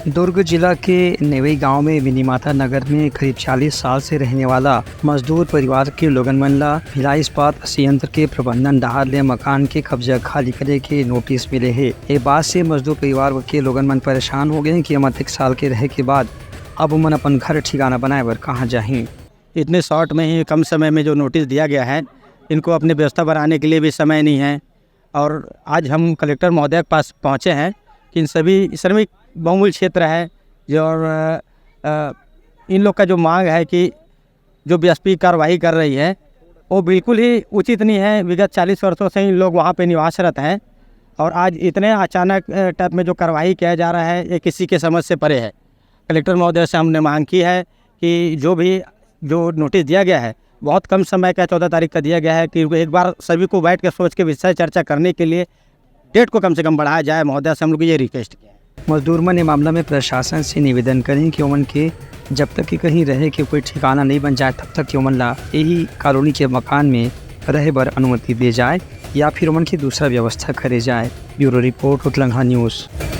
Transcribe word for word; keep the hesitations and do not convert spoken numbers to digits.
दुर्ग जिला के नेवई गांव में मिनीमाता नगर में करीब चालीस साल से रहने वाला मजदूर परिवार के लोगन मन ला भिलाई इस्पात संयंत्र के प्रबंधन डहार ले मकान के कब्जा खाली करे के नोटिस मिले हे। ए बात से मजदूर परिवार के लोगन मन परेशान हो गए हैं कि अमातेक साल के रहे के बाद अब ओमन अपन घर ठिकाना बनाए बर कहाँ जाहीं। इतने शॉर्ट में ही, कम समय में जो नोटिस दिया गया है, इनको अपनी व्यवस्था बनाने के लिए भी समय नहीं है। और आज हम कलेक्टर महोदय के पास पहुँचे हैं कि इन सभी श्रमिक बहुमूल्य क्षेत्र है जो, और, अ, इन लोग का जो मांग है कि जो बीएसपी कार्रवाई कर रही है, वो बिल्कुल ही उचित नहीं है। विगत चालीस वर्षों से इन लोग वहाँ पे निवासरत हैं और आज इतने अचानक, अ, टाइप में जो कार्रवाई किया जा रहा है, ये किसी के समझ से परे है। कलेक्टर महोदय से हमने मांग की है कि जो भी, जो नोटिस दिया गया है, बहुत कम समय का, चौदह तारीख का दिया गया है, कि एक बार सभी को बैठ के सोच के विषय चर्चा करने के लिए डेट को कम से कम बढ़ाया जाए। महोदय से हम लोग ये रिक्वेस्ट किया है। मजदूर मन ए मामला में प्रशासन से निवेदन करें कि ओमन के जब तक कि कहीं रहे के कोई ठिकाना नहीं बन जाए, तब तक कि ओमन ला यही कॉलोनी के मकान में रहे बर अनुमति दे जाए या फिर ओमन की दूसरा व्यवस्था करे जाए। Bureau report, Utlangha news.